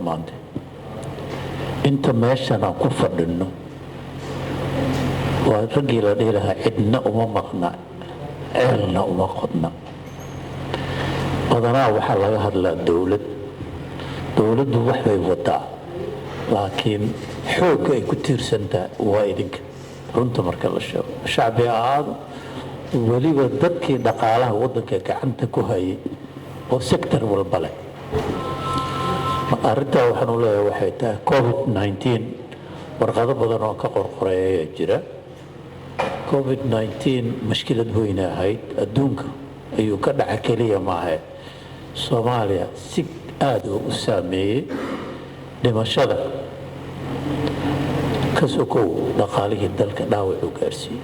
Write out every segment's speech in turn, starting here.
Maanta inta meeshan aan ku fadhino waa raggii la dhihi lahaa cidna uma maqna, ceelna uma qodna. Badanaa waxaa laga hadlaa dowlad. Dowladdu wax bay wadaa, laakiin xoogga ay ku tiirsantahay waa idinka. Runta marka la sheego, shacbi ahaado, weliba dadkii dhaqaalaha waddanka gacanta ku hayay oo sector walba leh. Arrintaa waxaan u leeyahay waxay tahay COVID-19 warqado badan oo ka qorqoray ayaa jira. COVID-19 mashkilad weyne ahayd, adduunka ayuu ka dhaca keliya maahe, Soomaaliya si aada u saameeyey. Dhimashada ka sokow, dhaqaalihii dalka dhaawacuu gaarsiiyey.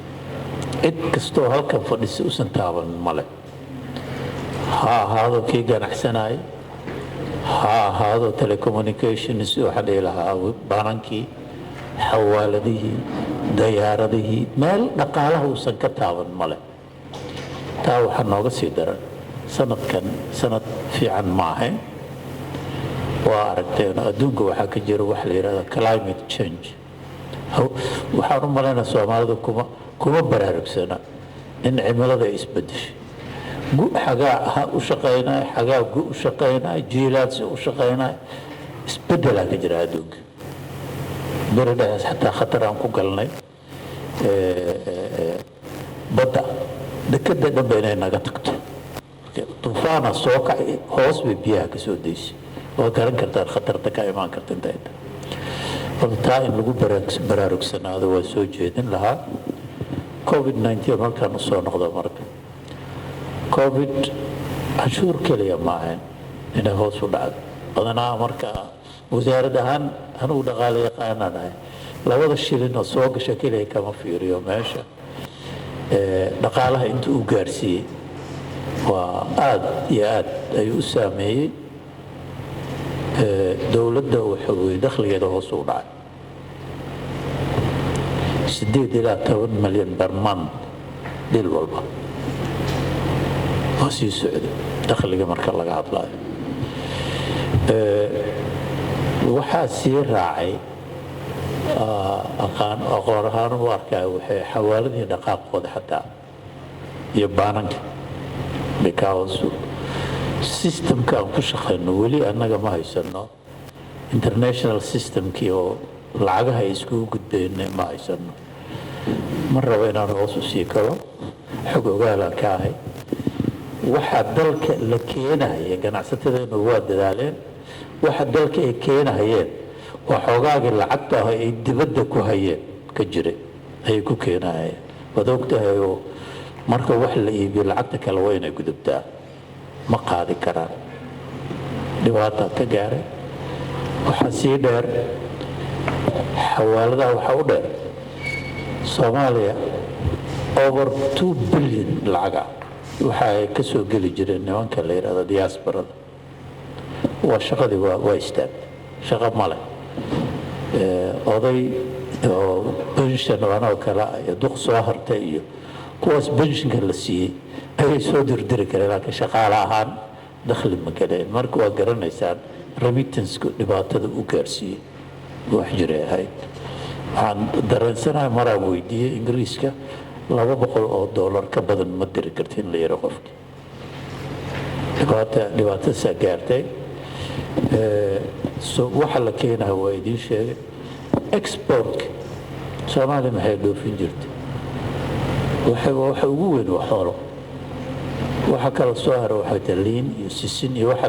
Cid kastoo halkan fadhisa usan taaban male, ha ahaado kii ganacsanaya, ha ahaado telecommunications, waxaa dhihi lahaa banankii, xawaaladihii, dayaaradihii, meel dhaqaalaha uusan ka taaban male. Taa waxaa nooga sii daran, sanadkan sanad fiican ma ahayn. Waa aragteen, adduunka waxaa ka jira waxa la yidhahda climate change. Waxaan u malaynaa Soomaalidu kuma baraarugsana in cimilada ay isbedeshay. Gu xagaa ha u shaqaynay, xagaa gu u shaqaynay, jiilaadsi u shaqaynay, isbedelaa ka jira adduunka. Beri dhexdaas xataa khatar aan ku galnay badda, dekada dhanba inay naga tagto. Tuufaana soo kacay, hoos bay biyaha ka soo daysay. Waa garan kartaan khatarta ka imaan karta inta inta. Horta taa in lagu baraarugsanaado waa soo jeedin lahaa. COVID-19 markaan usoo noqdo, marka COVID canshuur keliya ma ahayn inay hoos u dhacdo. Badanaa marka wasaarad ahaan, anigu dhaqaale yaqaanaan ahay, labada shilin oo soo gasha keliya kama fiiriyo meesha. Dhaqaalaha inta uu gaarsiiyey waa aada iyo aad ayuu u saameeyey dowladda. Waxa weye dakhligeeda hoos u dhacay 8 ilaa 10 milyan per month bil walba waa sii socday dakhliga marka laga hadlayo. Waxaa sii raacay, aqoon ahaan u arkaya, waxay xawaaladii dhaqaaqooda xataa iyo baananka, because systemka aan ku shaqayno weli annaga ma haysano international systemkii oo lacagaha ay iskugu gudbeen ma haysano. Ma rabo inaan hoos u sii kalo, xog ogaalaan ka ahay. Waxa dalka la keenahaya, ganacsatadeenu waa dadaaleen. Waxa dalka ay keenahayeen waa xoogaagii lacagta ah ay dibadda ku hayeen ka jiray ayay ku keenahayeen. Waad ogtahay oo marka wax la iibiyo, lacagta kale waa inay gudubtaa, ma qaadi karaan. Dhibaataa ka gaaray. Waxaa sii dheer xawaaladaha, waxaa u dheer Soomaaliya over 2 billion lacaga waxa ay ka soo geli jireen nimanka la yidhahdo diasporada. Waa shaqadii waa istaagtay, shaqo male. Oday oo pension anoo kale iyo duq soo hartay iyo kuwaas pensionka la siiyey ayay soo dirdiri kareen, laakiin shaqaale ahaan dakhli ma galeen. Marka waa garanaysaan remittanceku dhibaatada u gaarsiiyey, wax jiray ahayd. Waxaan dareensanahay maraan weydiiyey Ingiriiska, $200 ka badan ma diri karti in la yaro qofki. Dhibaatadaasaa gaartay. So waxa la keenaya waa idiin sheegay. Exportka Soomaaliya maxay dhoofin jirtay? Waxa ugu weyn waa xoolo. Waxa kala soo hara waxay tahay liin iyo sisin iyo waxa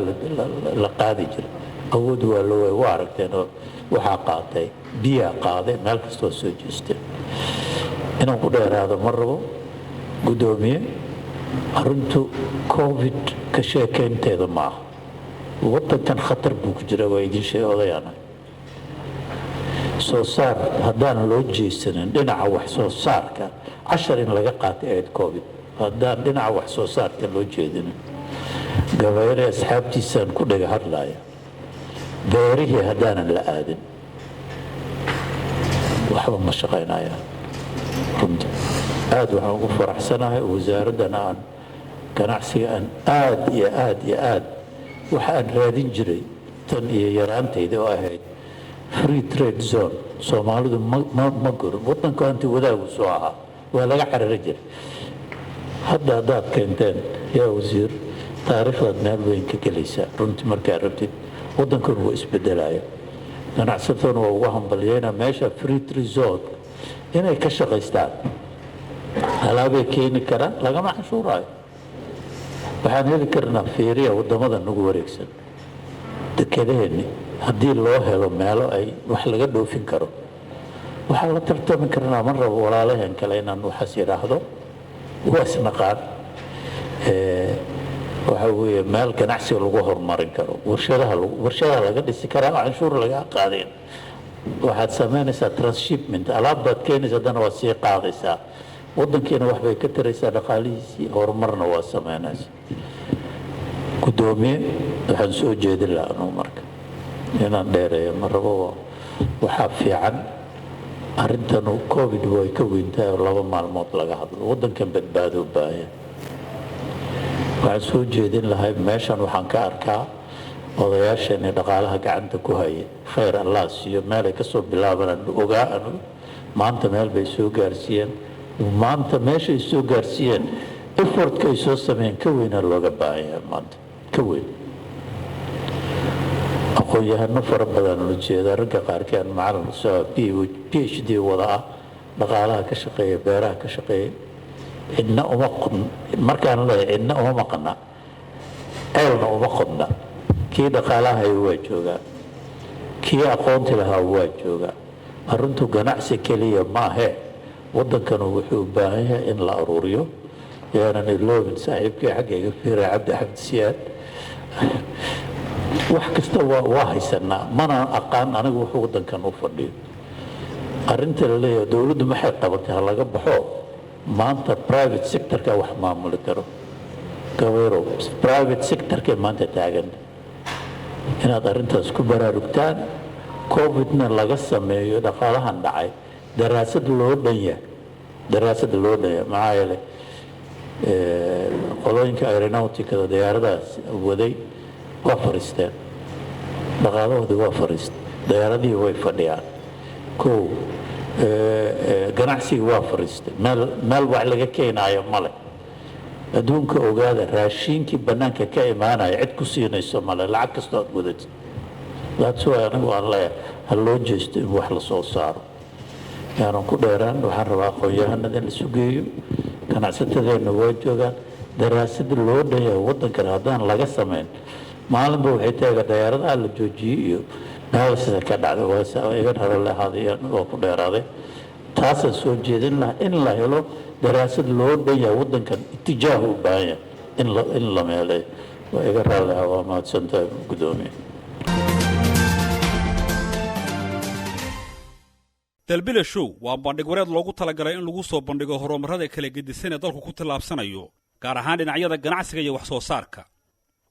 la qaadi jiray. Awood waa loo waay. Waa aragteen oo waxaa qaatay biyaa qaaday, meel kastoo soo jeesteen. Inaan ku dheeraado ma rabo, guddoomiye. Arrintu COVID ka sheekeynteeda ma aha. Waddankan khatar buu ku jira, waa idiin sheegay. Odayaana soo saar haddaan loo jeesanin dhinaca wax soo saarka, cashar in laga qaatay ahayd COVID. Haddaan dhinaca wax soo saarka loo jeedinin, gabayre asxaabtiisaan ku dhaga hadlaya, beerihii haddaanan la aadin, waxba ma shaqaynayaan. Runta aada waxaan ugu faraxsanahay wasaaraddan aan ganacsiga aan aada iyo aada iyo aad waxa aan raadin jiray Tan iyo yaraantayda oo ahayd free trade zone, Soomaalidu ma gorin. Waddanku hanti wadaagu soo ahaa, waa laga carari jiray. Hadda haddaad keenteen, yaa wasiir, taariikhdaad meel weyn ka gelaysaa runtii. Markaa rabtid, waddankuna wuu isbedelaya, ganacsataduna waa ugu hambalyeyna meesha free trade zone inay ka shaqaystaan. Alaabay keeni karaan, lagama canshuuraayo. Waxaan heli karnaa, fiiriya waddamada nagu wareegsan, dekedaheenni haddii loo helo meelo ay wax laga dhoofin karo, waxaan la tartami karnaa. Ma rabo walaalaheen kale inaan waxaas yidhaahdo, waa isnaqaan. Waxa weeye meel ganacsiga lagu horumarin karo, warshadaha laga dhisi karaa oo canshuur lagaa qaadeen. Waxaad samaynaysaa transshipment, alaab baad keenaysa, haddana waad sii qaadaysaa. Waddankiina wax bay ka taraysaa dhaqaalihiisii, horumarna waa samaynaysa. Guddoomiye, waxaan soo jeedin lahaa anugu marka inaan dheereeyo ma rabo. Waxaa fiican arrintanu COVID way ka weyntahay oo 2 maalmood laga hadlo. Waddankan badbaado u baahan. Waxaan soo jeedin lahay, meeshan waxaan ka arkaa odayaasheenii dhaqaalaha gacanta ku haya, khayr Allah siiyo. Meelay kasoo bilaabanaan ogaa anugu, maanta meel bay soo gaarsiiyeen. Maanta meeshay soo gaarsiiyeen, effortka ay soo sameeyeen ka weynaa looga baahan yahay maanta, ka weyn. Aqoon-yahano fara badan ula jeeda, ragga qaarkeen macalin PhD wada ah, dhaqaalaha ka shaqeeya, beeraha ka shaqeeya. Cidna uma qodn. Markaan leeyahay cidna uma maqna, ceelna uma qodna. Kii dhaqaalaha waa joogaa, kii aqoonti lahaa waa joogaa. Arrintu ganacsi keliya maahee, waddankanu wuxuu u baahan yahay in la aruuriyo. Yaanan iloobin saaxiibkii xagga iga fiira, Cabdi Axmed Siyaad. Wax kasta waa haysanaa, mana aqaan anigu wuxuu waddankan u fadhiyo. Arrinta la leeyahay dowladdu maxay qabatay, ha laga baxo. Maanta private sectorka wax maamuli karo. Gabayrow, private sectorkay maanta taagan inaad arrintaas ku baraarugtaan. Covidna laga sameeyo dhaqaalahan dhacay daraasad loo dhan yahay, daraasad loo dhan yahay. Maxaa yeelay, qolooyinka aeronauticada, diyaaradahaas waday waa fariisteen, dhaqaalahoodii waa fariistay, diyaaradihii way fadhiyaan. Kow, ganacsigii waa fariistay, meel wax laga keenaayo male. Adduunka ogaada, raashiinkii bannaanka ka imaanaya cid ku siinayso male, lacag kastoo aad wadatid. That's why anigu aan leeyahay ha loo jeesto in wax la soo saaro. Yaanan ku dheeraan. Waxaan rabaa aqoon-yahanada in la isu geeyo, ganacsatadeenna waa joogaan. Daraasad loo dhan yahay waddankan haddaan laga samayn, maalinba waxay taaga dayaaradaha la joojiyey iyo meel sida ka dhacday. Waa iga raro lahaaday, waa ku dheeraaday. Taasaan soo jeedin lahaa, in la helo daraasad loo dhan yahay. Waddankan itijaahu u baahan yahay in la meeleeyo. Waa iga raalli ah, waa mahadsantahay, guddoomiye. Dalbila Show waa bandhig wareed loogu talagalay in lagu soo bandhigo horumarrada kala gedisan ee dalku ku tallaabsanayo, gaar ahaan dhinacyada ganacsiga iyo wax soo saarka.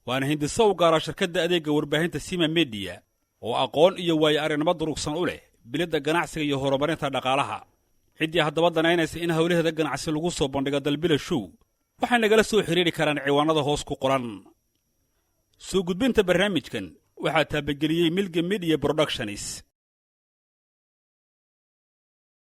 Waana hindiso u gaara shirkadda adeegga warbaahinta Sima Media, oo aqoon iyo waayo aragnimo durugsan u leh bilidda ganacsiga iyo horumarinta dhaqaalaha. Ciddii haddaba danaynaysa in howlaheeda ganacsi lagu soo bandhigo Dalbila Show, waxay nagala soo xidhiidhi karaan ciwaanada hoos ku qoran. Soo gudbinta barnaamijkan waxaa taabageliyey Milga Media Productions.